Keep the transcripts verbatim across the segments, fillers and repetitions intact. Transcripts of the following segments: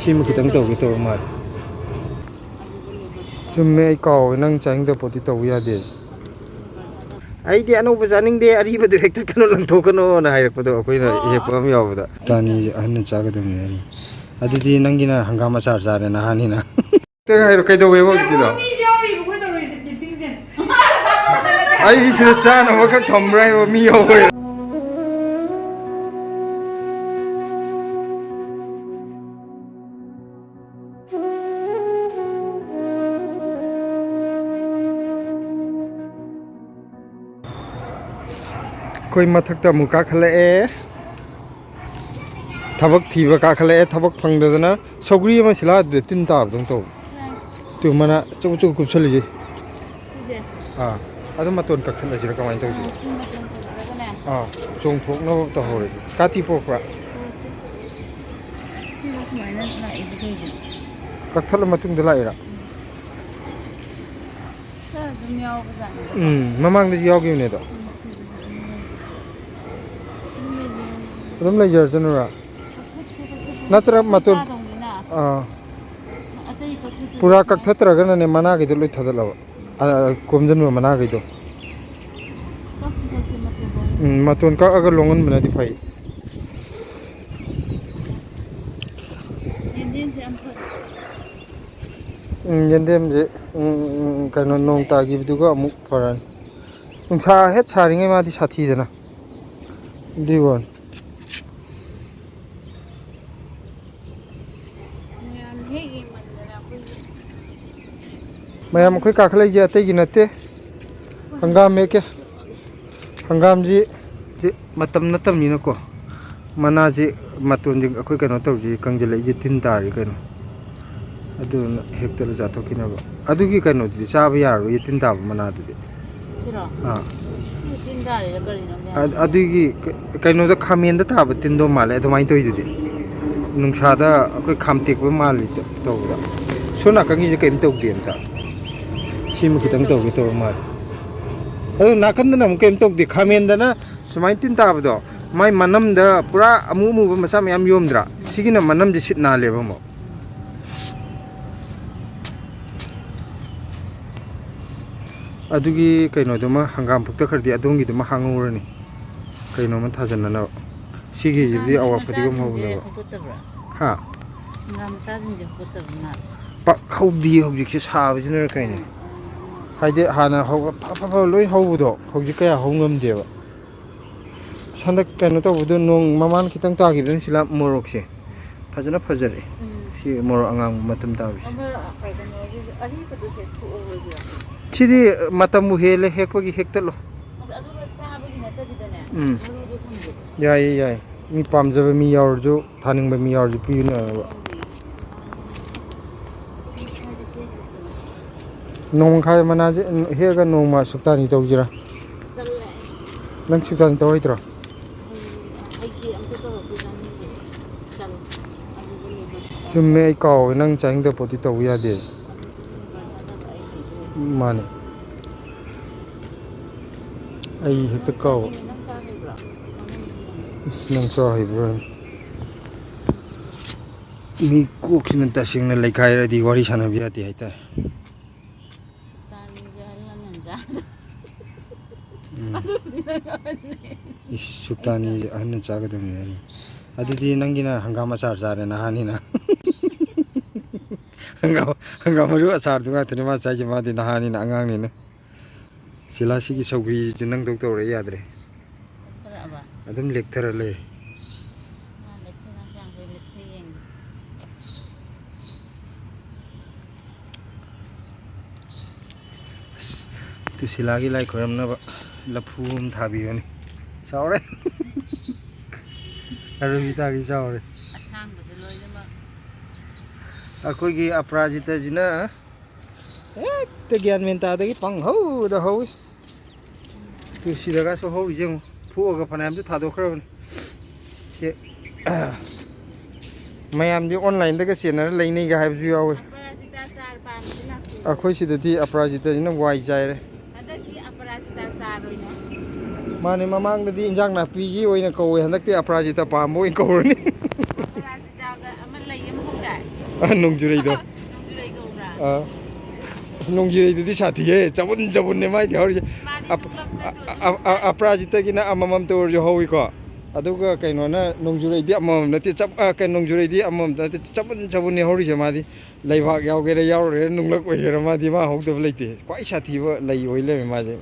ꯁꯤꯃ ꯈꯤꯇꯪ ꯇꯧꯒꯦ ꯇꯧꯕ ꯃꯥꯜꯂꯦ꯫ ꯆꯨꯝꯃꯦ, ꯑꯩ ꯀꯥꯎꯋꯦ, ꯅꯪ ꯆꯥꯅꯤꯡꯗꯕ ꯄꯣꯠꯇꯤ ꯇꯧꯕ ꯌꯥꯗꯦ꯫ ꯑꯩꯗꯤ ꯑꯅꯧꯕ ꯆꯥꯅꯤꯡꯗꯦ, ꯑꯔꯤꯕꯗꯨ ꯍꯦꯛꯇꯠꯀꯅꯨ, ꯂꯪꯊꯣꯛꯀꯅꯣꯅ ꯍꯥꯏꯔꯛꯄꯗꯣ ꯑꯩꯈꯣꯏꯅ ꯍꯦꯛꯄ ꯑꯃ ꯌꯥꯎꯕꯗ꯫ ꯇꯥꯅꯤꯁꯦ ꯑꯍꯟꯅ ꯆꯥꯒꯗꯕꯅꯤ ꯍꯥꯏꯅꯤ꯫ ꯑꯗꯨꯗꯤ ꯅꯪꯒꯤꯅ ꯍꯪꯒꯥꯝ ꯑꯆꯥꯔ ꯆꯥꯔꯦ ꯅꯍꯥꯅꯤꯅ꯫ ꯀꯩ ꯍꯥꯏꯔꯣ, ꯀꯩꯗꯧꯋꯦꯕ ꯍꯧꯖꯤꯛꯀꯤꯗꯣ? ꯃꯤꯁꯦ ꯌꯥꯎꯔꯤꯕ ꯑꯩꯈꯣꯏ ꯇꯧꯔꯤꯁꯦ, ꯄꯤꯄꯤꯡꯁꯦ꯫ ꯑꯩꯒꯤ ꯁꯤꯗ ꯆꯥꯅꯕ ꯈꯛ ꯊꯝꯕ꯭ꯔꯥ ꯍꯥꯏꯕ ꯃꯤ ꯌꯥꯎꯕꯩ꯫ ꯑꯩꯈꯣꯏ ꯃꯊꯛꯇ ꯑꯃꯨꯛ ꯀꯥꯈꯠꯂꯛꯑꯦ꯫ ꯊꯕꯛ ꯊꯤꯕ ꯀꯥꯈꯠꯂꯛꯑꯦ꯫ ꯊꯕꯛ ꯐꯪꯗꯗꯅ ꯁꯧꯒ꯭ꯔꯤ ꯑꯃ ꯁꯤꯂꯥꯗꯨꯗ ꯇꯤꯟ ꯇꯥꯕꯗꯧꯅ ꯇꯧꯕ꯫ ꯇꯨ ꯃꯅꯥ ꯑꯆꯧ ꯑꯆꯧ ꯀꯨꯞꯁꯜꯂꯤꯁꯦ꯫ ꯁꯤꯁꯦ꯫ ꯑꯥ, ꯑꯗꯨꯝ ꯃꯇꯣꯟ ꯀꯛꯊꯠꯂꯁꯤꯔ ꯀꯃꯥꯏꯅ ꯇꯧꯁꯤꯒꯦ? ꯑꯥ, ꯁꯤ ꯃꯇꯣꯟ ꯀꯛꯊꯠꯂꯒꯅꯦ꯫ ꯑꯥ, ꯆꯣꯡꯊꯣꯛꯅꯕ ꯇꯧꯍꯧꯔꯁꯤ꯫ ꯀꯥꯇꯤ ꯄꯣꯔꯛꯄ꯭ꯔꯥ? ꯄꯣꯔꯛꯇꯦ꯫ ꯁꯤꯁꯨ ꯁꯨꯃꯥꯏꯅ ꯂꯥꯛꯏꯁꯦ ꯀꯩꯒꯤꯅꯣ? ꯀꯛꯊꯠꯂ ꯃꯇꯨꯡꯗ ꯂꯥꯛꯏꯔꯥ? ꯎꯝ꯫ ꯈꯔ ꯑꯗꯨꯝ ꯌꯥꯎꯕꯖꯥꯠꯅꯤꯗꯀꯣ꯫ ꯎꯝ, ꯃꯃꯥꯡꯗꯁꯨ ꯌꯥꯎꯈꯤꯕꯅꯦ ꯑꯗꯣ꯫ ꯎꯝ, ꯁꯤꯗꯁꯨ ꯑꯗꯨꯝ ꯂꯩ꯫ ꯑꯗꯨꯝ ꯂꯩꯖꯔꯦ꯫ ꯑꯗꯨꯝ ꯂꯩꯖꯔꯁꯅꯨꯔꯥ? ꯀꯛꯊꯠꯁꯦ, ꯀꯛꯊꯠꯄ ꯅꯠꯇ꯭ꯔ ꯑꯩꯈꯣꯏ ꯃꯇꯣꯟ ꯆꯥꯗꯧꯅꯤꯅ꯫ ꯑꯥ꯫ ꯑꯇꯩ ꯀꯛꯊꯠꯇ꯭ꯔꯁꯨ ꯄꯨꯔꯥ ꯁꯨꯃꯥꯏꯅ꯫ ꯀꯛꯊꯠꯇ꯭ꯔꯒꯅꯅꯦ, ꯃꯅꯥꯒꯤꯗꯣ ꯂꯣꯏ ꯊꯥꯗꯠꯂꯕ꯫ ꯑ, ꯀꯣꯝꯖꯟꯕ ꯃꯅꯥꯈꯩꯗꯣ꯫ ꯀꯛꯁꯤ, ꯀꯛꯁꯤ, ꯃꯇꯣꯟꯗꯣ꯫ ꯎꯝ, ꯃꯇꯣꯟ ꯀꯛꯑꯒ ꯂꯣꯡꯍꯟꯕꯅꯗꯤ ꯐꯩ꯫ ꯌꯦꯟꯗꯦꯝꯁꯦ ꯌꯥꯝ ꯐꯔꯦ꯫ ꯎꯝ, ꯌꯦꯟꯗꯦꯝꯁꯦ, ꯎꯝ, ꯎꯝ, ꯀꯩꯅꯣ, ꯅꯣꯡ ꯇꯥꯈꯤꯕꯗꯨꯒ ꯑꯃꯨꯛ ꯐꯔꯅꯤ꯫ ꯅꯨꯡꯁꯥ ꯍꯦꯛ ꯁꯥꯔꯤꯉꯩ ꯃꯥꯗꯤ ꯁꯥꯊꯤꯗꯅ꯫ ꯑꯗꯨꯒꯤ ꯋꯥꯅꯤ꯫ ꯃꯌꯥꯝ ꯍꯦꯛ ꯌꯦꯡꯃꯟꯗꯅ ꯑꯩꯈꯣꯏꯁꯨ꯫ ꯃꯌꯥꯝ ꯑꯩꯈꯣꯏ ꯀꯥꯈꯠꯂꯛꯏꯁꯦ ꯑꯇꯩꯒꯤ ꯅꯠꯇꯦ꯫ ꯍꯪꯒꯥꯝ ꯍꯦꯛꯀꯦ꯫ ꯍꯪꯒꯥꯝꯁꯤ ꯁꯤ ꯃꯇꯝ ꯅꯠꯇꯕꯅꯤꯅꯀꯣ, ꯃꯅꯥꯁꯤ, ꯃꯇꯣꯟꯁꯤ ꯑꯩꯈꯣꯏ ꯀꯩꯅꯣ ꯇꯧꯔꯤꯁꯤ, ꯀꯪꯁꯤꯜꯂꯛꯏꯁꯤ ꯇꯤꯟ ꯇꯥꯔꯤ ꯀꯩꯅꯣ꯫ ꯑꯗꯨꯗꯨꯅ ꯍꯦꯛꯇꯠꯂ ꯆꯥꯊꯣꯛꯈꯤꯅꯕ꯫ ꯑꯗꯨꯒꯤ ꯀꯩꯅꯣꯗꯨꯗꯤ ꯆꯥꯕ ꯌꯥꯔꯔꯣꯏ, ꯇꯤꯟ ꯇꯥꯕ ꯃꯅꯥꯗꯨꯗꯤ꯫ ꯁꯤꯔꯣ? ꯑꯥ꯫ ꯁꯤ ꯇꯤꯟ ꯇꯥꯔꯤꯔꯥ ꯀꯔꯤꯅꯣ ꯃꯌꯥꯝ? ꯑ-, ꯑꯗꯨꯒꯤ ꯀ-, ꯀꯩꯅꯣꯗ, ꯈꯥꯃꯦꯟꯗ ꯇꯥꯕ ꯇꯤꯟꯗꯣ ꯃꯥꯜꯂꯦ ꯑꯗꯨꯃꯥꯏꯅ ꯇꯧꯔꯤꯗꯨꯗꯤ꯫ ꯅꯨꯡꯁꯥꯗ ꯑꯩꯈꯣꯏ ꯈꯥꯝꯇꯦꯛꯄ ꯃꯥꯜꯂꯤ ꯇ-, ꯇꯧꯕꯗ꯫ ꯁꯣꯝ ꯅꯥꯀꯟꯒꯤꯁꯦ ꯀꯔꯤꯝ ꯇꯧꯗꯦ ꯑꯝꯇ꯫ ꯁꯤꯃ ꯈꯤꯇꯪ ꯇꯧꯒꯦ ꯇꯧꯕ ꯃꯥꯜꯂꯦ꯫ ꯑꯗꯨ ꯅꯥꯀꯟꯗꯅ ꯑꯃꯨꯛ ꯀꯔꯤꯝ ꯇꯧꯗꯦ꯫ ꯈꯥꯃꯦꯟꯗꯅ ꯁꯨꯃꯥꯏꯅ ꯇꯤꯟ ꯇꯥꯕꯗꯣ, ꯃꯥꯏ ꯃꯅꯝꯗ ꯄꯨꯔꯥ ꯑꯃꯨ ꯑꯃꯨꯕ ꯃꯆꯥ ꯃꯌꯥꯝ ꯌꯣꯝꯗ꯭ꯔꯥ? ꯁꯤꯒꯤꯅ ꯃꯅꯝꯁꯦ ꯁꯤꯠ ꯅꯥꯜꯂꯦꯕ ꯑꯃꯨꯛ꯫ ꯑꯗꯨꯒꯤ ꯀꯩꯅꯣꯗꯨꯃ, ꯍꯪꯒꯥꯝ ꯐꯨꯛꯇ ꯈꯔꯗꯤ ꯑꯗꯣꯝꯒꯤꯗꯨꯃ ꯍꯥꯡꯍꯧꯔꯅꯤ, ꯀꯩꯅꯣꯝꯃ ꯊꯥꯖꯟꯅꯅꯕ꯫ ꯁꯤꯒꯤꯁꯤꯕꯨꯗꯤ ꯍꯪꯒꯥꯝ ꯑꯋꯥ ꯐꯗꯤꯒꯣꯝ ꯃꯆꯥꯁꯤꯡꯁꯦ ꯍꯧꯕꯅꯦꯕ꯫ ꯍꯧꯒꯠꯇꯕ꯭ꯔꯥ? ꯍꯥ? ꯍꯪꯒꯥꯝ ꯃꯆꯥꯁꯤꯡꯁꯦ ꯍꯧꯒꯠꯇꯕ ꯃꯥꯜꯂꯦ꯫ ꯄꯥꯛ ꯍꯧꯗꯤꯌꯦ ꯍꯧꯖꯤꯛꯁꯦ, ꯁꯥꯕꯁꯤꯅꯔ ꯀꯩꯅꯣ꯫ ꯎꯝ, ꯎꯝ, ꯎꯝ꯫ ꯍꯥꯏꯗꯤ ꯍꯥꯟꯅ ꯍꯧꯕ ꯐ-, ꯐ-, ꯐ-, ꯂꯣꯏ ꯍꯧꯕꯗꯣ ꯍꯧꯖꯤꯛ ꯀꯌꯥ ꯍꯧ ꯉꯝꯗꯦꯕ꯫ ꯑꯁ, ꯍꯟꯗꯛ ꯀꯩꯅꯣ ꯇꯧꯕꯗꯣ, ꯅꯣꯡ ꯃꯃꯥꯡ ꯈꯤꯇꯪ ꯇꯥꯈꯤꯕꯗꯣ ꯁꯤꯂꯥ ꯃꯣꯔꯣꯛꯁꯦ ꯐꯖꯅ ꯐꯖꯔꯦ꯫ ꯎꯝ꯫ ꯁꯤ ꯃꯣꯔꯣꯛ ꯑꯉꯥꯡꯕ ꯃꯇꯨꯝ ꯇꯥꯕꯁꯦ꯫ ꯑꯃ, ꯀꯩꯅꯣꯁꯤꯁꯨ ꯑꯔꯤꯕꯗꯨ ꯍꯦꯛ ꯊꯣꯛꯍꯧꯔꯁꯤꯔ? ꯁꯤꯗꯤ ꯃꯇꯝꯕꯨ ꯍꯦꯜꯂꯦ ꯍꯦꯛꯄꯒꯤ, ꯍꯦꯛꯇꯠꯂꯣ꯫ ꯑꯗꯨꯒ ꯆꯥꯕꯒꯤ ꯅꯠꯇꯕꯤꯗꯅꯦ, ꯎꯝ꯫ ꯃꯔꯨꯗꯣ ꯊꯝꯖꯦꯕ꯫ ꯌꯥꯏꯌꯦ, ꯌꯥꯏ꯫ ꯃꯤ ꯄꯥꯝꯖꯕ ꯃꯤ ꯌꯥꯎꯔꯁꯨ, ꯊꯥꯅꯤꯡꯕ ꯃꯤ ꯌꯥꯎꯔꯁꯨ ꯄꯤꯅꯅꯕ꯫ ꯅꯣꯡꯃꯈꯥꯏ ꯃꯅꯥꯁꯦ ꯍꯦꯛꯑꯒ ꯅꯣꯡꯃ ꯁꯨꯛꯇꯥꯅꯤ ꯇꯧꯁꯤꯔꯥ? ꯇꯜꯂꯦ꯫ ꯅꯪ ꯁꯨꯛꯇꯥꯅꯤ ꯇꯧ ꯍꯩꯇ꯭ꯔꯣ? ꯍꯩꯇꯦ, ꯑꯝꯇ ꯇꯧꯔꯛꯇꯦ, ꯆꯥꯅꯤꯡꯗꯦ꯫ ꯇꯜꯂꯦ꯫ ꯑꯗꯨꯗꯨꯅꯦꯕ꯫ ꯆꯨꯝꯃꯦ, ꯑꯩ ꯀꯥꯎꯋꯦ, ꯅꯪ ꯆꯥꯅꯤꯡꯗꯕ ꯄꯣꯠꯇꯤ ꯇꯧꯕ ꯌꯥꯗꯦ꯫ ꯑꯗꯨꯗꯨꯅꯦꯕ ꯍꯟꯗꯛ ꯑꯩ ꯍꯩꯇ꯭ꯔꯤꯁꯦ꯫ ꯃꯥꯅꯦ꯫ ꯑꯩ ꯍꯦꯛꯇ ꯀꯥꯎꯕ꯫ ꯅꯪ ꯆꯥ ꯍꯩꯕ꯭ꯔꯣ? ꯏꯁ, ꯅꯪ ꯆꯥ ꯍꯩꯕ꯭ꯔꯣ? ꯃꯤ ꯀꯣꯛꯁꯤꯅ ꯇꯁꯦꯡꯅ ꯂꯩꯈꯥꯏꯔꯗꯤ ꯋꯥꯔꯤ ꯁꯥꯟꯅꯕ ꯌꯥꯗꯦ ꯍꯥꯏꯇꯥꯔꯦ꯫ ꯁꯨꯛꯇꯥꯅꯤꯁꯦ ꯑꯍꯜ ꯂꯃꯟ ꯆꯥꯗ-, ꯎꯝ꯫ ꯑꯗꯨꯕꯨꯗꯤ ꯅꯪ ꯑꯍꯜꯅꯦ꯫ ꯏꯁ, ꯁꯨꯛꯇꯥꯅꯤꯁꯦ ꯑꯍꯟꯅ ꯆꯥꯒꯗꯕꯅꯤ ꯍꯥꯏꯔꯤ꯫ ꯑꯗꯨꯗꯤ ꯅꯪꯒꯤꯅ ꯍꯪꯒꯥꯝ ꯑꯆꯥꯔ ꯆꯥꯔꯦ, ꯅꯍꯥꯅꯤꯅ꯫ ꯍꯪꯒꯥꯝ, ꯍꯪꯒꯥꯝ ꯃꯔꯨ ꯑꯆꯥꯔꯗꯨ ꯉꯥꯛꯇꯅꯤ ꯃꯥ ꯆꯥꯏꯁꯦ, ꯃꯥꯗꯤ ꯅꯍꯥꯅꯤꯅ, ꯑꯉꯥꯡꯅꯤꯅ꯫ ꯁꯤꯂꯥꯁꯤꯒꯤ ꯁꯧꯒ꯭ꯔꯤꯁꯤꯁꯨ ꯅꯪꯗꯧ ꯇꯧꯔꯦ, ꯌꯥꯗ꯭ꯔꯦ꯫ ꯂꯦꯛꯊꯔꯛꯑꯕ? ꯑꯗꯨꯝ ꯂꯦꯛꯊꯔ ꯂꯩꯔꯦ꯫ ꯃꯥ ꯂꯦꯛꯊꯔ ꯀꯌꯥꯝ ꯀꯨꯏ ꯂꯦꯛꯊ ꯌꯦꯡꯒꯦ꯫ ꯑꯁ, ꯇꯨꯁꯤꯂꯥꯒꯤ ꯂꯥꯏ ꯈꯣꯏꯔꯝꯅꯕ ꯂꯐꯨ ꯑꯃ ꯊꯥꯕꯤꯕꯅꯤ꯫ ꯆꯥꯎꯔꯦ꯫ ꯑꯔꯣꯏꯕꯤꯇꯥꯒꯤ ꯆꯥꯎꯔꯦ꯫ ꯑꯁꯥꯡꯕꯗꯣ ꯂꯣꯏꯅꯃꯛ꯫ ꯑꯩꯈꯣꯏꯒꯤ ꯑꯄꯔꯥꯖꯤꯇꯥꯁꯤꯅ ꯍꯦꯛꯇ ꯒ꯭ꯌꯥꯟ ꯃꯦꯟ ꯇꯥꯗꯒꯤ ꯄꯪꯍꯧꯗ ꯍꯧꯏ꯫ ꯇꯨ ꯁꯤꯗꯒꯁꯨ ꯍꯧꯔꯤꯁꯦ ꯌꯦꯡꯉꯨ꯫ ꯐꯨꯛꯑꯒ ꯐꯅꯌꯥꯝꯁꯨ ꯊꯥꯗꯣꯛꯈ꯭ꯔꯕꯅꯤ꯫ ꯁꯦ, ꯃꯌꯥꯝꯗꯤ online-ꯗꯒ ꯆꯦꯟꯅꯔ ꯂꯩꯅꯩꯒ ꯍꯥꯏꯕꯁꯨ ꯌꯥꯎꯋꯤ꯫ ꯑꯄꯔꯥꯖꯤꯇꯥ ꯆꯥꯔ ꯄꯥꯟꯕꯁꯦ ꯂꯥꯛꯄꯤꯌꯨ꯫ ꯑꯩꯈꯣꯏ ꯁꯤꯗꯗꯤ ꯑꯄꯔꯥꯖꯤꯇꯥꯁꯤꯅ ꯋꯥꯏ ꯆꯥꯏꯔꯦ꯫ ꯍꯟꯗꯛꯇꯤ ꯑꯄꯔꯥꯖꯤꯇꯥ ꯆꯥꯔ ꯑꯣꯏꯅ꯫ ꯃꯥꯅꯦ, ꯃꯃꯥꯡꯗꯗꯤ ꯏꯟꯖꯥꯡ ꯅꯥꯄꯤꯒꯤ ꯑꯣꯏꯅ ꯀꯧꯋꯦ, ꯍꯟꯗꯛꯇꯤ ꯑꯄꯔꯥꯖꯤꯇꯥ ꯄꯥꯝꯕ ꯑꯣꯏꯅ ꯀꯧꯔꯅꯤ꯫ ꯑꯄꯔꯥꯖꯤꯇꯥꯒ ꯑꯃ ꯂꯩ ꯑꯃ ꯍꯧꯗꯥꯏ? ꯑ, ꯅꯣꯡꯖꯨꯔꯩꯗꯣ꯫ ꯅꯣꯡꯖꯨꯔꯩ ꯀꯧꯕ꯭ꯔꯥ? ꯑꯥ꯫ ꯑꯁ, ꯅꯣꯡꯖꯤꯔꯩꯗꯨꯗꯤ ꯁꯥꯊꯤꯌꯦ, ꯆꯕꯨꯟ ꯆꯕꯨꯟꯅꯦ ꯃꯥꯏꯗꯤ ꯍꯧꯔꯤꯁꯦ꯫ ꯃꯥꯗꯤ ꯑꯞ-, ꯁꯨꯡꯂꯛꯇ ꯑ-, ꯆꯣꯠꯇꯦ꯫ ꯑ-, ꯑ-, ꯑꯄꯔꯥꯖꯤꯇꯒꯤꯅ ꯑꯃꯃꯝꯇ ꯑꯣꯏꯔꯁꯨ ꯍꯧꯋꯤꯀꯣ꯫ ꯑꯗꯨꯒ ꯀꯩꯅꯣꯅ, ꯅꯣꯡꯖꯨꯔꯩꯗꯤ ꯑꯃꯃꯝ ꯅꯠꯇꯦ, ꯆꯞ, ꯑ, ꯀꯩꯅꯣ, ꯅꯣꯡꯖꯨꯔꯩꯗꯤ ꯑꯃꯃꯝꯇ ꯅꯠꯇꯦ, ꯆꯕꯨꯟ ꯆꯕꯨꯟꯅꯦ ꯍꯧꯔꯤꯁꯦ ꯃꯥꯗꯤ꯫ ꯂꯩꯕꯥꯛ ꯌꯥꯎꯒꯦꯔꯥ ꯌꯥꯎꯔꯣꯏꯔꯥ, ꯅꯨꯡꯂꯛ ꯑꯣꯏꯒꯦꯔꯥ, ꯃꯥꯗꯤ ꯃꯥ ꯍꯧꯗꯕ ꯂꯩꯇꯦ꯫ ꯈ꯭ꯋꯥꯏ ꯁꯥꯊꯤꯕ ꯂꯩ ꯑꯣꯏ ꯂꯩꯔꯝꯃꯦ ꯃꯥꯗꯤ꯫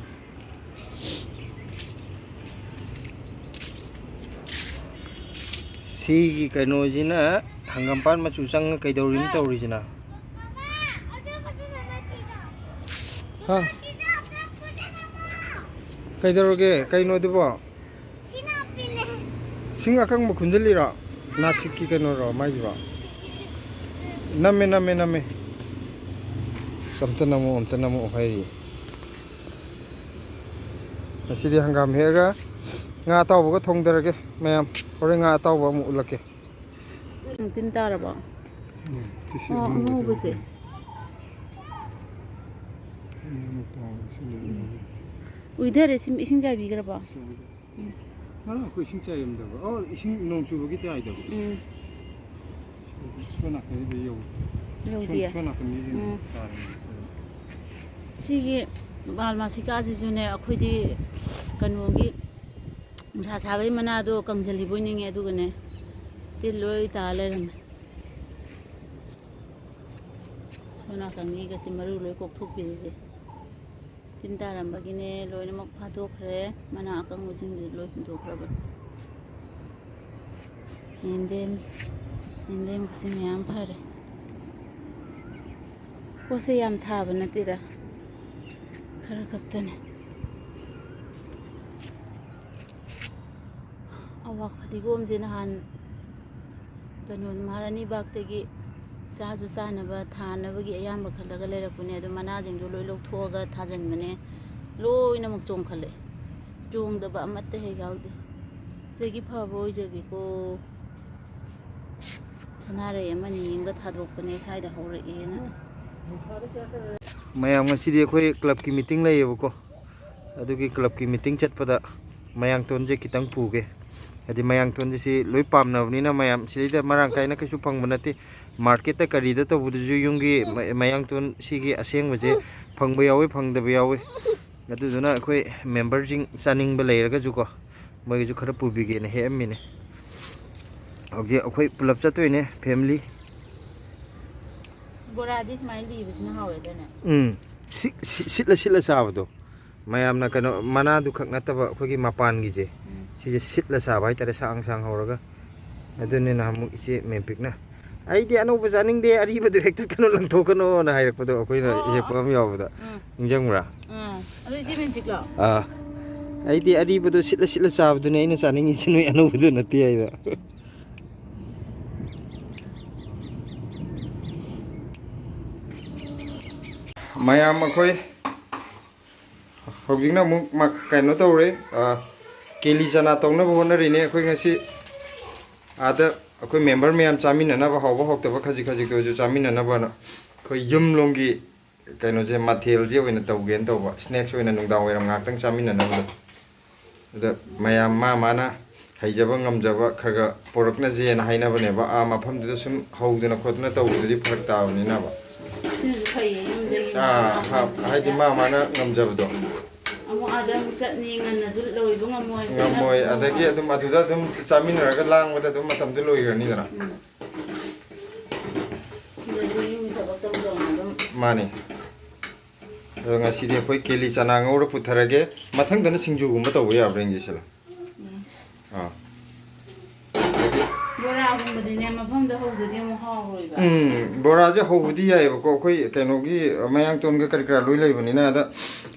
ꯁꯤꯒꯤ ꯀꯩꯅꯣꯁꯤꯅ ꯍꯪꯒꯥꯝꯄꯥꯟ ꯃꯆꯨ ꯆꯪꯉ ꯀꯩꯗꯧꯔꯤꯅꯣ ꯇꯧꯔꯤꯁꯤꯅ? ꯍꯥ? ꯀꯩꯗꯧꯔꯒꯦ? ꯀꯩꯅꯣ ꯑꯗꯨꯕꯣ? ꯁꯤꯡ ꯑꯀꯪꯕ ꯈꯨꯟꯖꯤꯜꯂꯤꯔꯣ? ꯅꯥꯁꯤꯛꯀꯤ ꯀꯩꯅꯣꯔꯣ ꯃꯥꯏꯁꯤꯕꯣ? ꯅꯝꯃꯦ, ꯅꯝꯃꯦ, ꯅꯝꯃꯦ꯫ ꯑꯁ, ꯑꯝꯇ ꯅꯝꯃꯛꯑꯣ, ꯑꯝꯇ ꯅꯝꯃꯛꯑꯣ ꯍꯥꯏꯔꯤ꯫ ꯉꯁꯤꯗꯤ ꯍꯪꯒꯥꯝ ꯍꯦꯛꯑꯒ ꯉꯥ ꯑꯇꯥꯎꯕꯒ ꯊꯣꯡꯗꯔꯒꯦ ꯃꯌꯥꯝ꯫ ꯍꯣꯔꯦꯟ ꯉꯥ ꯑꯇꯥꯎꯕ ꯑꯃꯨꯛ ꯎꯠꯂꯛꯀꯦ꯫ ꯇꯤꯟ ꯇꯥꯔꯕꯣ? ꯎꯝ, ꯇꯤꯁꯤ ꯑꯣ, ꯑꯉꯧꯕꯁꯦ꯫ ꯑꯉꯧꯕꯁꯦ꯫ ꯎꯝ, ꯇꯥꯕꯁꯤ ꯂꯩ꯫ ꯎꯝ꯫ ꯎꯏꯊꯔꯦ, ꯁꯤ ꯏꯁꯤꯡ ꯆꯥꯏꯕꯤꯈ꯭ꯔꯕꯣ? ꯆꯥꯏꯗꯦ꯫ ꯎꯝ꯫ ꯉꯔꯥꯡ ꯑꯩꯈꯣꯏ ꯏꯁꯤꯡ ꯆꯥꯏꯔꯝꯗꯕ꯭ꯔꯣ? ꯑꯣ, ꯏꯁꯤꯡ ꯅꯣꯡ ꯆꯨꯕꯒꯤ ꯆꯥꯏꯗꯕ꯭ꯔꯣ? ꯎꯝ꯫ ꯁꯣꯝ ꯅꯥꯀꯟꯒꯤꯗꯤ ꯌꯧꯗꯦ꯫ ꯌꯧꯗꯤꯌꯦ? ꯁꯣꯝ, ꯁꯣꯝ ꯅꯥꯀꯟꯒꯤꯗꯤ ꯎꯝ꯫ ꯇꯥꯔꯦ꯫ ꯁꯤꯒꯤ ꯕꯥꯜ ꯃꯥꯁꯤꯀꯥꯁꯤꯁꯨꯅꯦ, ꯑꯩꯈꯣꯏꯗꯤ ꯀꯩꯅꯣꯒꯤ ꯅꯨꯡꯁꯥ ꯁꯥꯕꯒꯤ ꯃꯅꯥꯗꯣ ꯀꯪꯁꯤꯜꯂꯤꯕꯣꯏ ꯅꯤꯡꯉꯦ, ꯑꯗꯨꯒꯅꯦ ꯇꯤꯟ ꯂꯣꯏ ꯇꯥ ꯂꯩꯔꯝꯃꯦ꯫ ꯁꯣꯝ ꯅꯥꯀꯟꯒꯤꯒꯁꯦ ꯃꯔꯨ ꯂꯣꯏ ꯀꯣꯛꯊꯣꯛꯄꯤꯔꯤꯁꯦ꯫ ꯇꯤꯟ ꯇꯥꯔꯝꯕꯒꯤꯅꯦ, ꯂꯣꯏꯅꯃꯛ ꯐꯥꯗꯣꯛꯈ꯭ꯔꯦ꯫ ꯃꯅꯥ ꯑꯀꯪꯕꯁꯤꯡꯗꯨ ꯂꯣꯏ ꯍꯨꯟꯗꯣꯛꯈ꯭ꯔꯕꯅꯤ꯫ ꯌꯦꯟꯗꯦꯝ, ꯌꯦꯟꯗꯦꯝꯒꯁꯦ ꯃꯌꯥꯝ ꯐꯔꯦ꯫ ꯄꯣꯠꯁꯦ ꯌꯥꯝ ꯊꯥꯕ ꯅꯠꯇꯦꯗ, ꯈꯔ ꯈꯛꯇꯅꯦ꯫ ꯑꯋꯥ ꯐꯗꯤꯒꯣꯝꯁꯦ ꯅꯍꯥꯟ ꯀꯩꯅꯣ, ꯃꯍꯥꯔꯥꯅꯤ ꯕꯥꯒꯇꯒꯤ ꯆꯥꯁꯨ ꯆꯥꯅꯕ, ꯊꯥꯅꯕꯒꯤ ꯑꯌꯥꯝꯕ ꯈꯜꯂꯒ ꯂꯩꯔꯛꯄꯅꯦ꯫ ꯑꯗꯨ ꯃꯅꯥꯁꯤꯡꯗꯣ ꯂꯣꯏ ꯂꯧꯊꯣꯛꯑꯒ ꯊꯥꯖꯤꯟꯕꯅꯦ, ꯂꯣꯏꯅꯃꯛ ꯆꯣꯡꯈꯠꯂꯛꯑꯦ꯫ ꯆꯣꯡꯗꯕ ꯑꯃꯠꯇ ꯍꯦꯛ ꯌꯥꯎꯗꯦ꯫ ꯁꯤꯗꯒꯤ ꯐꯕ ꯑꯣꯏꯖꯒꯦꯀꯣ꯫ ꯁꯅꯥꯔꯩ ꯑꯃꯅꯤ ꯑꯃꯒ ꯊꯥꯗꯣꯛꯄꯅꯦ, ꯁ꯭ꯋꯥꯏꯗ ꯍꯧꯔꯛꯑꯦꯅ꯫ ꯃꯌꯥꯝ, ꯉꯁꯤꯗꯤ ꯑꯩꯈꯣꯏ ꯀ꯭ꯂꯕꯀꯤ ꯃꯤꯇꯤꯡ ꯂꯩꯌꯦꯕꯀꯣ꯫ ꯑꯗꯨꯒꯤ ꯀ꯭ꯂꯕꯀꯤ ꯃꯤꯇꯤꯡ ꯆꯠꯄꯗ ꯃꯌꯥꯡꯇꯣꯟꯁꯦ ꯈꯤꯇꯪ ꯄꯨꯒꯦ꯫ ꯍꯥꯏꯗꯤ ꯃꯌꯥꯡꯇꯣꯟꯁꯤ ꯂꯣꯏ ꯄꯥꯝꯅꯕꯅꯤꯅ ꯃꯌꯥꯝ ꯁꯤꯗꯩꯗ ꯃꯔꯥꯡ ꯀꯥꯏꯅ ꯀꯩꯁꯨ ꯐꯪꯕ ꯅꯠꯇꯦ꯫ ꯃꯥꯔꯀꯦꯠꯇ ꯀꯔꯤꯗ ꯇꯧꯕꯗꯁꯨ ꯌꯨꯝꯒꯤ ꯃ-, ꯃꯌꯥꯡꯇꯣꯟ ꯁꯤꯒꯤ ꯑꯁꯦꯡꯕꯁꯦ ꯐꯪꯕ ꯌꯥꯎꯋꯤ, ꯐꯪꯗꯕ ꯌꯥꯎꯋꯤ꯫ ꯑꯗꯨꯗꯨꯅ ꯑꯩꯈꯣꯏ ꯃꯦꯝꯕꯔꯁꯤꯡ ꯆꯥꯅꯤꯡꯕ ꯂꯩꯔꯒꯁꯨꯀꯣ, ꯃꯣꯏꯒꯤꯁꯨ ꯈꯔ ꯄꯨꯕꯤꯒꯦꯅ ꯍꯦꯛꯑꯝꯃꯤꯅꯦ꯫ ꯍꯧꯖꯤꯛ ꯑꯩꯈꯣꯏ ꯄꯨꯂꯞ ꯆꯠꯇꯣꯏꯅꯦ, ꯐꯦꯃꯤꯂꯤ꯫ ꯕꯣꯔꯥꯗꯤ ꯁꯨꯃꯥꯏꯅ ꯂꯤꯕꯁꯤꯅ ꯍꯥꯎꯋꯦꯗꯅꯦ꯫ ꯎꯝ꯫ ꯁꯤ-, ꯁꯤ-, ꯁꯤꯠꯂ ꯁꯤꯠꯂ ꯆꯥꯕꯗꯣ꯫ ꯃꯌꯥꯝꯅ ꯀꯩꯅꯣ, ꯃꯅꯥꯗꯨ ꯈꯛ ꯅꯠꯇꯕ ꯑꯩꯈꯣꯏꯒꯤ ꯃꯄꯥꯟꯒꯤꯁꯦ, ꯎꯝ꯫ ꯁꯤꯁꯦ ꯁꯤꯠꯂ ꯆꯥꯕ ꯍꯥꯏꯇꯥꯔꯦ, ꯁꯥꯡ ꯁꯥꯡ ꯍꯧꯔꯒ꯫ ꯑꯗꯨꯅꯤ ꯅꯍꯥꯟꯃꯨꯛ ꯏꯆꯦ ꯃꯦꯝꯄꯤꯛꯅ, "ꯑꯩꯗꯤ ꯑꯅꯧꯕ ꯆꯥꯅꯤꯡꯗꯦ, ꯑꯔꯤꯕꯗꯣ ꯍꯦꯛꯇꯠꯀꯅꯨ, ꯂꯪꯊꯣꯛꯀꯅꯣꯅ" ꯍꯥꯏꯔꯛꯄꯗꯣ, ꯑꯩꯈꯣꯏꯅ ꯑꯣ, ꯑꯣ꯫ ꯍꯦꯛꯄ ꯑꯃ ꯌꯥꯎꯕꯗ꯫ ꯎꯝ꯫ ꯅꯤꯡꯁꯤꯡꯕ꯭ꯔꯥ? ꯑꯥ꯫ ꯑꯗꯨ ꯏꯆꯦ ꯃꯦꯝꯄꯤꯛꯂꯣ? ꯑꯥ꯫ "ꯑꯩꯗꯤ ꯑꯔꯤꯕꯗꯣ ꯁꯤꯠꯂ ꯁꯤꯠꯂ ꯆꯥꯕꯗꯨꯅꯦ ꯑꯩꯅ ꯆꯥꯅꯤꯡꯉꯤꯁꯦ, ꯅꯣꯏ ꯑꯅꯧꯕꯗꯨ ꯅꯠꯇꯦ" ꯍꯥꯏꯗꯣ꯫ ꯃꯌꯥꯝ ꯑꯩꯈꯣꯏ ꯍꯧꯖꯤꯛꯅ ꯑꯃꯨꯛ ꯃ-, ꯀꯩꯅꯣ ꯇꯧꯔꯦ, ꯑ, ꯀꯦꯂꯤ ꯆꯅꯥ ꯇꯧꯅꯕ ꯍꯣꯠꯅꯔꯤꯅꯦ꯫ ꯑꯩꯈꯣꯏ ꯉꯁꯤ ꯑꯥꯗ ꯑꯩꯈꯣꯏ ꯃꯦꯝꯕꯔ ꯃꯌꯥꯝ ꯆꯥꯃꯤꯟꯅꯅꯕ, ꯍꯥꯎꯕ ꯍꯥꯎꯇꯕ ꯈꯖꯤꯛ ꯈꯖꯤꯛꯇ ꯑꯣꯏꯔꯁꯨ ꯆꯥꯃꯤꯟꯅꯅꯕꯅ ꯑꯩꯈꯣꯏ ꯌꯨꯝꯂꯣꯝꯒꯤ ꯀꯩꯅꯣꯁꯦ, ꯃꯊꯦꯜꯁꯦ ꯑꯣꯏꯅ ꯇꯧꯒꯦꯅ ꯇꯧꯕ, ꯁ꯭ꯅꯦꯛꯁ ꯑꯣꯏꯅ ꯅꯨꯡꯗꯥꯡ ꯋꯥꯏꯔꯝ ꯉꯥꯏꯍꯥꯛꯇꯪ ꯆꯥꯃꯤꯟꯅꯅꯕꯗꯣ꯫ ꯑꯗ ꯃꯌꯥꯝ ꯃꯥ ꯃꯥꯅ ꯍꯩꯖꯕ ꯉꯝꯖꯕ ꯈꯔ ꯈꯔ ꯄꯣꯔꯛꯅꯁꯦꯅ ꯍꯥꯏꯅꯕꯅꯦꯕ꯫ ꯑꯥ ꯃꯐꯝꯗꯨꯗ ꯁꯨꯝ ꯍꯧꯗꯅ ꯈꯣꯠꯇꯅ ꯇꯧꯕꯗꯨꯗꯤ ꯐꯔꯛ ꯇꯥꯕꯅꯤꯅꯕ꯫ ꯑꯗꯨꯁꯨ ꯐꯩꯌꯦ, ꯌꯨꯝꯗꯒꯤ ꯑꯥ, ꯃꯥ ꯍꯥ-, ꯍꯥꯏꯗꯤ ꯃꯥ ꯃꯥꯅ ꯉꯝꯖꯕꯗꯣ꯫ ꯑꯃꯨꯛ ꯑꯥꯗ ꯑꯃꯨꯛ ꯆꯠꯅꯤ, ꯉꯟꯅꯁꯨ ꯂꯣꯏꯕ ꯉꯝꯃꯣꯏ, ꯉꯝꯃꯣꯏ꯫ ꯆꯠꯅꯕ ꯑꯗꯒꯤ ꯑꯗꯨꯝ ꯑꯗꯨꯗ ꯑꯗꯨꯝ ꯆꯥꯃꯤꯟꯅꯔꯒ ꯂꯥꯡꯕꯗ ꯑꯗꯨꯝ ꯃꯇꯝꯗꯣ ꯂꯣꯏꯈ꯭ꯔꯅꯤꯗꯅ꯫ ꯎꯝ꯫ ꯑꯗꯒꯤ ꯌꯨꯝꯒꯤ ꯊꯕꯛ ꯇꯧꯗꯧꯅ ꯑꯗꯨꯝ꯫ ꯃꯥꯅꯤ꯫ ꯑꯗꯣ ꯉꯁꯤꯗꯤ ꯑꯩꯈꯣꯏ ꯀꯦꯂꯤ ꯆꯅꯥ ꯉꯧꯔ ꯄꯨꯊꯔꯒꯦ꯫ ꯃꯊꯪꯗꯅ ꯁꯤꯡꯖꯨꯒꯨꯝꯕ ꯇꯧꯕ ꯌꯥꯕ꯭ꯔꯥ ꯌꯦꯡꯒꯦ ꯁꯤꯂ꯫ ꯌꯦꯁ꯫ ꯑꯥ꯫ ꯕꯣꯔꯥꯒꯨꯝꯕꯗꯤꯅꯦ, ꯃꯐꯝꯗ ꯍꯧꯗꯗꯤ ꯑꯃꯨꯛ ꯍꯥꯎꯔꯣꯏꯕ꯫ ꯎꯝ, ꯕꯣꯔꯥꯁꯦ ꯍꯧꯕꯗꯤ ꯌꯥꯏꯑꯕꯀꯣ, ꯑꯩꯈꯣꯏ ꯀꯩꯅꯣꯒꯤ ꯃꯌꯥꯡꯇꯣꯟꯒ ꯀꯔꯤ ꯀꯔꯥ ꯂꯣꯏ ꯂꯩꯕꯅꯤꯅ꯫ ꯑꯗ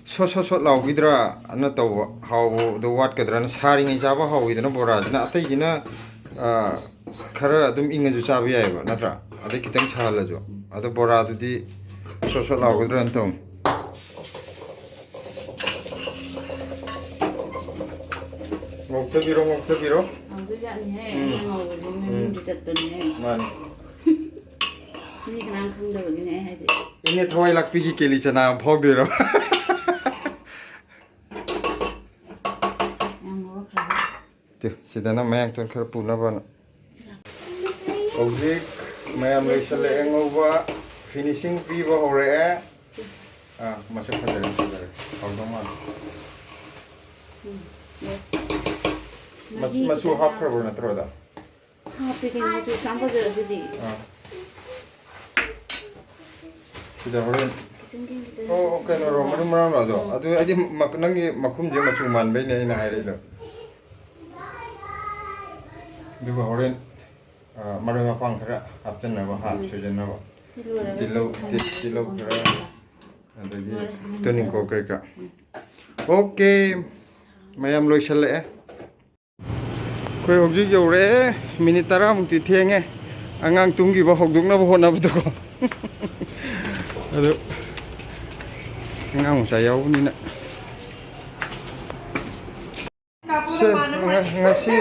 ꯁꯣꯠ ꯁꯣꯠ ꯁꯣꯠ ꯂꯥꯎꯈꯤꯗ꯭ꯔꯥꯅ ꯇꯧꯕ, ꯍꯥꯎꯕꯗꯣ ꯋꯥꯠꯀꯗ꯭ꯔꯥꯅ꯫ ꯁꯥꯔꯤꯉꯩ ꯆꯥꯕ ꯍꯥꯎꯋꯤꯗꯅ ꯕꯣꯔꯥꯁꯤꯅ, ꯑꯇꯩꯁꯤꯅ, ꯑꯥ, ꯈꯔ ꯑꯗꯨꯝ ꯏꯪꯉꯁꯨ ꯆꯥꯕ ꯌꯥꯏꯑꯕ, ꯅꯠꯇ꯭ꯔꯥ? ꯑꯗꯩ ꯈꯤꯇꯪ ꯁꯥꯍꯜꯂꯁꯨ꯫ ꯑꯗꯣ ꯕꯣꯔꯥꯗꯨꯗꯤ ꯁꯣꯠ ꯁꯣꯠ ꯂꯥꯎꯒꯗ꯭ꯔꯥꯅ ꯇꯧꯅꯤ꯫ ꯉꯧꯊꯕꯤꯔꯣ, ꯉꯧꯊꯕꯤꯔꯣ꯫ ꯍꯥꯎꯗꯣꯏꯖꯥꯠꯅꯤꯍꯦ, ꯎꯝ꯫ ꯑꯩꯅ ꯉꯧꯕꯁꯦ ꯎꯝ꯫ ꯃꯃꯤꯡꯗꯤ ꯆꯠꯄꯅꯤꯍꯦ꯫ ꯃꯥꯅꯤ꯫ ꯃꯤ ꯀꯅꯥꯝ ꯈꯪꯗꯕꯒꯤꯅꯦ ꯑꯩ ꯍꯥꯏꯁꯦ꯫ ꯏꯅꯦ ꯊꯋꯥꯏ ꯂꯥꯛꯄꯤꯒꯤ ꯀꯦꯂꯤ ꯆꯅꯥ ꯑꯃ ꯐꯥꯎꯗꯣꯏꯔꯣ? ꯌꯥꯝ ꯉꯧꯔꯛꯈ꯭ꯔꯦ꯫ ꯇꯨ, ꯁꯤꯗꯅ ꯃꯌꯥꯡꯇꯣꯟ ꯈꯔ ꯄꯨꯅꯕꯅ꯫ ꯍꯧꯖꯤꯛ ꯃꯌꯥꯝ ꯂꯣꯏꯁꯤꯜꯂꯛꯑꯦ, ꯉꯧꯕ ꯐꯤꯅꯤꯁꯤꯡ ꯄꯤꯕ ꯍꯧꯔꯛꯑꯦ꯫ ꯑꯥ, ꯃꯁꯛ ꯐꯖꯔꯦ, ꯐꯖꯔꯦ꯫ ꯍꯥꯎꯗꯧ ꯃꯥꯜꯂꯦ꯫ ꯎꯝ, ꯌꯥꯏ꯫ ꯃꯆꯨ, ꯃꯍꯤ ꯃꯆꯨ ꯈꯤꯇꯪ ꯍꯥꯞꯈ꯭ꯔꯕ꯭ꯔꯣ ꯌꯥꯎꯔꯁꯤ꯫ ꯅꯠꯇ꯭ꯔꯣ ꯑꯗ? ꯍꯥꯞꯄꯦ ꯀꯩꯅꯣ, ꯃꯆꯨ ꯌꯥꯝ ꯐꯖꯔꯁꯤꯗꯤ꯫ ꯑꯥ꯫ ꯁꯤꯗ ꯍꯣꯔꯦꯟ꯫ ꯀꯤꯆꯟ ꯀꯤꯡ ꯈꯤꯇꯪ ꯑꯣ, ꯑꯣ, ꯆꯠꯁꯤꯟ ꯀꯩꯅꯣꯔꯣ, ꯇꯧꯕ꯫ ꯃꯔꯨ ꯃꯔꯥꯡꯂꯣ ꯑꯗꯣ? ꯎꯝ꯫ ꯑꯗꯨ ꯑꯩꯗꯤ ꯃ-, ꯅꯪꯒꯤ ꯃꯈꯨꯝꯁꯦ ꯃꯆꯨ ꯃꯥꯟꯕꯩꯅꯦ ꯑꯩꯅ ꯍꯥꯏꯔꯛꯏꯗꯣ꯫ ꯑꯗꯨꯒ ꯍꯣꯔꯦꯟ, ꯑ, ꯃꯔꯣꯏ ꯃꯄꯥꯡ ꯈꯔ ꯍꯥꯞꯆꯤꯟꯅꯕ, ꯍꯥ, ꯎꯝ꯫ ꯁꯣꯏꯖꯟꯅꯕ꯫ ꯁꯤ ꯂꯣꯏꯔꯒ ꯇꯤꯜꯍꯧ, ꯁꯤ ꯊꯝꯃꯒ ꯇꯤ-, ꯇꯤꯜꯍꯧ ꯈꯔ, ꯊꯝꯃꯒ꯫ ꯑꯗꯒꯤ ꯂꯣꯏꯔꯦ꯫ ꯇꯨꯅꯤꯡꯈꯣꯛ ꯀꯩꯀꯥ꯫ ꯎꯝ꯫ ꯑꯣꯀꯦ, ꯃꯌꯥꯝ ꯂꯣꯏꯁꯤꯜꯂꯛꯑꯦ꯫ ꯑꯩꯈꯣꯏ ꯍꯧꯖꯤꯛ ꯌꯧꯔꯛꯑꯦ꯫ ꯃꯤꯅꯤꯠ ꯇꯔꯥꯃꯨꯛꯇꯤ ꯊꯦꯡꯉꯦ, ꯑꯉꯥꯡ ꯇꯨꯝꯈꯤꯕ ꯍꯧꯗꯣꯛꯅꯕ ꯍꯣꯠꯅꯕꯗꯀꯣ꯫ ꯑꯗꯨ ꯑꯉꯥꯡ ꯃꯆꯥ ꯌꯥꯎꯕꯅꯤꯅ꯫ ꯁꯦ, ꯉ-, ꯉꯁꯤ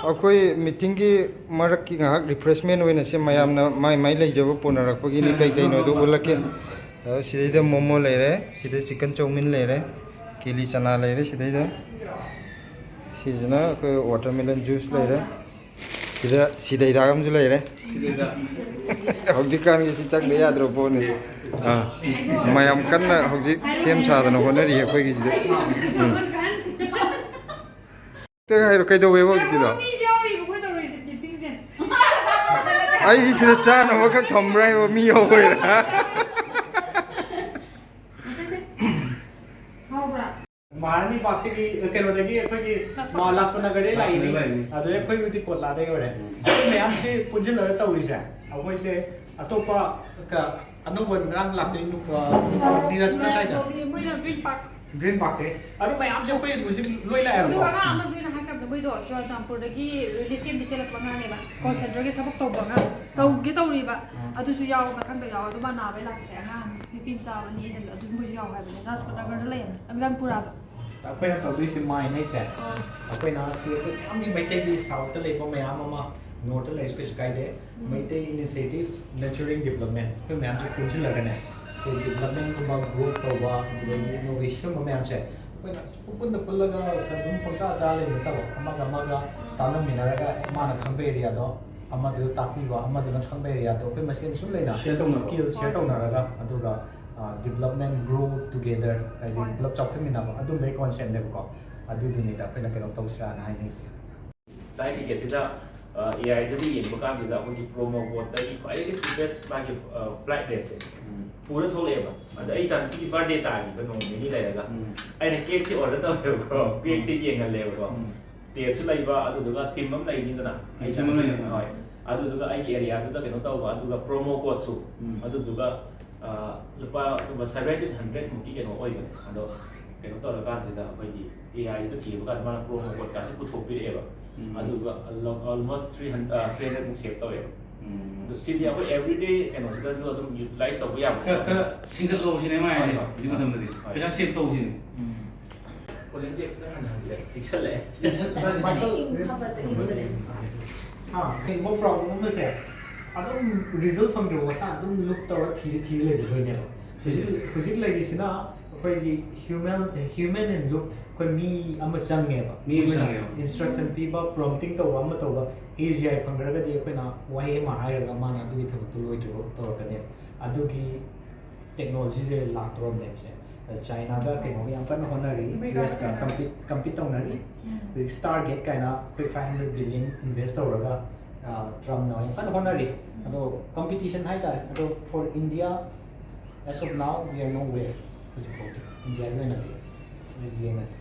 ꯑꯩꯈꯣꯏ ꯃꯤꯇꯤꯡꯒꯤ ꯃꯔꯛꯀꯤ ꯉꯥꯏꯍꯥꯛ ꯔꯤꯐ꯭ꯔꯦꯁꯃꯦꯟ ꯑꯣꯏꯅ ꯁꯦ, ꯃꯌꯥꯝꯅ ꯃꯥꯏ ꯃꯥꯏ ꯂꯩꯖꯕ ꯄꯨꯅꯔꯛꯄꯒꯤꯅꯤ, ꯀꯩ ꯀꯩꯅꯣꯗꯣ ꯎꯠꯂꯛꯀꯦ꯫ ꯑꯗꯣ ꯁꯤꯗꯩꯗ ꯃꯣꯃꯣ ꯂꯩꯔꯦ, ꯁꯤꯗ ꯆꯤꯛꯀꯟ ꯆꯧꯃꯤꯟ ꯂꯩꯔꯦ, ꯀꯦꯂꯤ ꯆꯅꯥ ꯂꯩꯔꯦ ꯁꯤꯗꯩꯗ꯫ ꯁꯤꯁꯤꯅ ꯑꯩꯈꯣꯏ ꯋꯥꯇꯔꯃꯦꯂꯟ ꯖꯨꯁ ꯂꯩꯔꯦ꯫ ꯁꯤꯗ ꯁꯤꯗꯩꯗꯥꯛ ꯑꯃꯁꯨ ꯂꯩꯔꯦ꯫ ꯁꯤꯗꯩꯗꯥꯛ꯫ ꯍꯧꯖꯤꯛꯀꯥꯟꯒꯤ ꯁꯤ ꯆꯪꯗ ꯌꯥꯗ꯭ꯔꯕ ꯄꯣꯠꯅꯤ꯫ ꯑꯥ, ꯃꯌꯥꯝ ꯀꯟꯅ ꯍꯧꯖꯤꯛ ꯁꯦꯝ ꯁꯥꯗꯅ ꯍꯣꯠꯅꯔꯤ ꯑꯩꯈꯣꯏꯒꯤꯁꯤꯗ꯫ ꯎꯝ꯫ ꯀꯩ ꯍꯥꯏꯔꯣ, ꯀꯩꯗꯧꯋꯦꯕ ꯍꯧꯖꯤꯛꯀꯤꯗꯣ? ꯃꯤꯁꯦ ꯌꯥꯎꯔꯤꯕ ꯑꯩꯈꯣꯏ ꯇꯧꯔꯤꯁꯦ, ꯃꯤꯇꯤꯡꯁꯦ꯫ ꯑꯩꯗꯤ ꯁꯤꯗ ꯆꯥꯅꯕ ꯈꯛ ꯊꯝꯕ꯭ꯔꯥ ꯍꯥꯏꯕ, ꯃꯤ ꯌꯥꯎꯕꯩꯔꯥ? ꯍꯥꯎꯕ꯭ꯔꯥ? ꯃꯍꯥꯔꯥꯅꯤ ꯄꯥꯛꯇꯒꯤ, ꯀꯩꯅꯣꯗꯒꯤ ꯑꯩꯈꯣꯏꯒꯤ ꯂꯥꯁꯄꯥ-, ꯃꯥ-, ꯂꯥꯁꯄꯥꯅꯒꯔꯗꯒꯤ ꯂꯥꯛꯏꯅꯤ꯫ ꯂꯥꯁꯄꯥꯅꯒꯔꯗꯒꯤ꯫ ꯑꯗꯨꯗꯩ ꯑꯩꯈꯣꯏꯕꯨꯗꯤ ꯀꯣꯠꯂꯥꯗꯒꯤ ꯑꯣꯏꯔꯦ꯫ ꯎꯝ꯫ ꯑꯩꯈꯣꯏ ꯃꯌꯥꯝꯁꯤ ꯄꯨꯟꯁꯤꯜꯂꯒ ꯇꯧꯔꯤꯁꯦ, ꯑꯩꯈꯣꯏꯁꯦ ꯑꯇꯣꯞꯄ ꯀ-, ꯑꯅꯧꯕ ꯉꯔꯥꯡ ꯂꯥꯛꯇꯣꯏ ꯅꯨꯄꯥ ꯅꯤꯔꯖꯅ ꯀꯥꯏꯗ? ꯃꯣꯏꯅ ꯒ꯭ꯔꯤꯟ ꯄꯥꯔꯛ꯫ ꯒ꯭ꯔꯤꯟ ꯄꯥꯔꯛꯇꯒꯤ꯫ ꯑꯗꯨ ꯃꯌꯥꯝꯁꯦ ꯑꯩꯈꯣꯏ ꯍꯧꯖꯤꯛ ꯂꯣꯏ ꯂꯥꯛꯑꯦꯕꯀꯣ꯫ ꯑꯗꯨꯒ ꯑꯉꯥꯡ ꯑꯃꯁꯨ ꯑꯩꯅ ꯍꯥꯏꯈ꯭ꯔꯕꯗ ꯃꯣꯏꯗꯣ ꯆꯨꯔꯥꯆꯥꯟꯄꯨꯔꯗꯒꯤ ꯔꯤꯂꯤꯐ ꯀꯦꯝꯞꯇ ꯆꯦꯜꯂꯛꯄ ꯑꯉꯥꯡꯅꯦꯕ꯫ ꯀꯣꯜ ꯁꯦꯟꯇꯔꯒꯤ ꯊꯕꯛ ꯇꯧꯕ ꯑꯉꯥꯡ꯫ ꯇꯧꯒꯦ ꯇꯧꯔꯤꯕ꯫ ꯎꯝ꯫ ꯑꯗꯨꯁꯨ ꯌꯥꯎ-, ꯃꯊꯪꯗ ꯌꯥꯎ-, ꯑꯗꯨ ꯃꯥ ꯅꯥꯕꯩ ꯂꯥꯛꯇ꯭ꯔꯦ꯫ ꯑꯉꯥꯡ ꯅꯨꯄꯤ ꯃꯆꯥ ꯑꯅꯤ ꯑꯗꯨꯝ, ꯑꯗꯨ ꯃꯣꯏꯁꯨ ꯌꯥꯎ ꯍꯥꯏꯕꯅꯦ꯫ ꯔꯥꯖꯄꯅꯒꯔꯗ ꯂꯩꯌꯦ, ꯔꯪꯄꯨꯔꯥꯗ꯫ ꯑꯩꯈꯣꯏꯅ ꯇꯧꯗꯣꯏꯁꯦ ꯃꯥꯏꯟ ꯍꯥꯏꯁꯦ, ꯑꯥ꯫ ꯑꯩꯈꯣꯏꯅ ꯁꯤ ꯑꯩꯈꯣꯏ ꯃꯌꯥꯝꯒꯤ ꯃꯩꯇꯩꯒꯤ ꯁꯥꯎꯠꯇ ꯂꯩꯕ ꯃꯌꯥꯝ ꯑꯃ, ꯅꯣꯔꯠꯇ ꯂꯩꯔꯁꯨ ꯀꯩꯁꯨ ꯀꯥꯏꯗꯦ꯫ ꯎꯝ꯫ ꯃꯩꯇꯩ ꯏꯅꯤꯁꯤꯌꯦꯇꯤꯚ ꯅꯔꯆꯔꯤꯡ ꯗꯤꯕ꯭ꯂꯞꯃꯦꯟ, ꯑꯩꯈꯣꯏ ꯃꯌꯥꯝꯁꯦ ꯄꯨꯟꯁꯤꯜꯂꯒꯅꯦ, ꯑꯩꯈꯣꯏ ꯗꯤꯕ꯭ꯂꯞꯃꯦꯟꯒꯨꯝꯕ ꯒ꯭ꯔꯣꯠ ꯇꯧꯕ, ꯑꯗꯨꯗꯒꯤ ꯏꯅꯣꯚꯦꯁꯟꯒꯨꯝꯕ ꯃꯌꯥꯝꯁꯦ ꯑꯩꯈꯣꯏꯅ ꯄꯨꯟꯅ ꯄꯨꯜꯂꯒ ꯑꯗꯨꯝ ꯄꯪꯆꯥ ꯆꯥ ꯂꯩꯕ ꯅꯠꯇꯕ, ꯑꯃꯒ ꯑꯃꯒ ꯇꯥꯟꯅꯃꯤꯟꯅꯔꯒ ꯃꯥꯅ ꯈꯪꯕ ꯑꯦꯔꯤꯌꯥꯗꯣ ꯑꯃꯗꯨꯗ ꯇꯥꯛꯄꯤꯕ, ꯑꯃꯗꯨꯅ ꯈꯪꯕ ꯑꯦꯔꯤꯌꯥꯗꯣ ꯑꯩꯈꯣꯏ ꯃꯁꯦꯟ ꯁꯨꯝ ꯂꯩꯅ Share ꯇꯧꯅꯕ꯫ Skill share ꯇꯧꯅꯔꯒ, ꯑꯗꯨꯒ development grow together, ꯍꯥꯏꯗꯤ ꯄꯨꯂꯞ ꯆꯥꯎꯈꯠꯃꯤꯟꯅꯕ, ꯑꯗꯨꯝꯕꯒꯤ concept ꯅꯦꯕꯀꯣ꯫ ꯑꯗꯨꯗꯨꯅꯤꯗ ꯑꯩꯈꯣꯏꯅ ꯀꯩꯅꯣ ꯇꯧꯁꯤꯔꯥꯅ ꯍꯥꯏꯅꯤꯡꯉꯤꯁꯦ꯫ Flight ticket ꯁꯤꯗ ꯑꯦ ꯑꯥꯏ ꯗꯒꯤ ꯌꯦꯡꯕ ꯀꯥꯟꯁꯤꯗ ꯑꯩꯈꯣꯏꯒꯤ promo code ꯇꯒꯤ ꯈ꯭ꯋꯥꯏꯗꯒꯤ cheapest ꯃꯥꯒꯤ flight rate ꯁꯦ ꯄꯨꯔ ꯊꯣꯛꯂꯛꯑꯦꯕ꯫ ꯑꯗ ꯑꯩ ꯏꯆꯥꯅꯨꯄꯤꯒꯤ birthday ꯇꯥꯈꯤꯕ ꯅꯣꯡ ꯅꯤꯅꯤ ꯂꯩꯔꯒ ꯑꯩꯅ cake ꯁꯦ order ꯇꯧꯋꯦꯕꯀꯣ꯫ Cake ꯁꯦ ꯌꯦꯡꯍꯜꯂꯦꯕꯀꯣ꯫ Taste ꯁꯨ ꯂꯩꯕ, ꯑꯗꯨꯗꯨꯒ theme ꯑꯃ ꯂꯩꯅꯤꯗꯅ꯫ Theme ꯑꯃ ꯂꯩꯅꯤ꯫ ꯍꯣꯏ꯫ ꯑꯗꯨꯗꯨꯒ ꯑꯩꯒꯤ ꯑꯦꯔꯤꯌꯥꯗꯨꯗ ꯀꯩꯅꯣ ꯇꯧꯕ, ꯑꯗꯨꯒ promo code ꯁꯨ꯫ ꯑꯗꯨꯗꯨꯒ ꯑ, ꯂꯨꯄꯥ seventeen hundred ꯃꯨꯛꯀꯤ ꯀꯩꯅꯣ ꯑꯣꯏꯕꯅꯦ꯫ ꯑꯗꯣ ꯀꯩꯅꯣ ꯇꯧꯔꯀꯥꯟꯁꯤꯗ ꯑꯩꯈꯣꯏꯒꯤ ꯑꯦ ꯑꯥꯏ ꯗ ꯊꯤꯕ ꯀꯥꯟꯗ ꯃꯥꯅ promo code ꯀꯥꯁꯦ ꯄꯨꯊꯣꯛꯄꯤꯔꯛꯑꯦꯕ꯫ ꯑꯗꯨꯒ almost three hundred, three hundred ꯃꯨꯛ save ꯇꯧꯋꯦꯕ꯫ ꯑꯗꯣ ꯁꯤꯁꯦ ꯑꯩꯈꯣꯏ everyday ꯀꯩꯅꯣꯁꯤꯗꯁꯨ ꯑꯗꯨꯝ utilize ꯇꯧꯕ ꯌꯥꯕ ꯈꯔ ꯄꯣꯠꯅꯦꯕ꯫ ꯈꯔ ꯁꯤꯡꯒꯠꯂꯣ ꯁꯤꯅꯦ ꯃꯥ ꯍꯥꯏꯁꯦ꯫ ꯍꯣꯏ, ꯍꯣꯏ꯫ ꯍꯧꯖꯤꯛ ꯃꯇꯝꯗꯗꯤ ꯍꯣꯏ꯫ ꯄꯩꯁꯥ save ꯇꯧꯁꯤꯅꯦ꯫ ꯀꯣꯂꯤꯡꯁꯦ ꯈꯤꯇꯪ ꯍꯟꯍꯟꯕꯤꯔ ꯆꯤꯛꯁꯜꯂꯛꯑꯦ꯫ ꯏꯪ ꯐꯕꯁꯦ ꯏꯪꯕꯅꯦ꯫ ꯀꯩꯒꯨꯝꯕ problem ꯑꯃꯁꯦ ꯑꯗꯨꯝ result ꯐꯪꯗ꯭ꯔꯤꯕ ꯃꯁꯥ ꯑꯗꯨꯝ look ꯇꯧꯔ ꯊꯤꯔ ꯊꯤꯔ ꯂꯩꯖꯗꯣꯏꯅꯦꯕ꯫ ꯍꯧꯖꯤꯛ ꯍꯧꯖꯤꯛ ꯂꯩꯔꯤꯁꯤꯅ ꯑꯩꯈꯣꯏꯒꯤ human human in loop, ꯑꯩꯈꯣꯏ ꯃꯤ ꯑꯃ ꯆꯪꯉꯦꯕ꯫ ꯃꯤ ꯑꯃ ꯆꯪꯉꯦꯕ꯫ Instruction ꯄꯤꯕ, prompting ꯇꯧꯕ, ꯑꯃ ꯇꯧꯕ, A G I ꯐꯪꯈ꯭ꯔꯒꯗꯤ ꯑꯩꯈꯣꯏꯅ ꯋꯥꯍꯩ ꯑꯃ ꯍꯥꯏꯔꯒ ꯃꯥꯅ ꯑꯗꯨꯒꯤ ꯊꯕꯛꯇꯨ ꯂꯣꯏꯗ꯭ꯔꯤꯕ ꯇꯧꯔꯛꯀꯅꯦꯕ꯫ ꯑꯗꯨꯒꯤ technology ꯁꯦ ꯂꯥꯛꯇꯧꯔꯕꯅꯦꯕꯁꯦ꯫ ꯆꯥꯏꯅꯥꯗ ꯀꯩꯅꯣꯒꯤ ꯌꯥꯝ ꯀꯟꯅ ꯍꯣꯠꯅꯔꯤ, U S ꯀ compete compete ꯇꯧꯅꯔꯤ꯫ ꯍꯧꯖꯤꯛ Stargate ꯀꯥꯏꯅ ꯑꯩꯈꯣꯏ five hundred billion invest ꯇꯧꯔꯒ ꯇ꯭ꯔꯝꯅ ꯌꯥꯝ ꯀꯟꯅ ꯍꯣꯠꯅꯔꯤ꯫ ꯑꯗꯣ competition ꯍꯥꯏꯇꯥꯔꯦ꯫ ꯑꯗꯣ for India, as of now, we are nowhere ꯍꯧꯖꯤꯛ ꯐꯥꯎꯗꯤ ꯏꯟꯗꯤꯌꯥꯒꯤ ꯑꯣꯏꯅꯗꯤ꯫ ꯑꯗꯨ ꯌꯦꯡꯉꯁꯤ꯫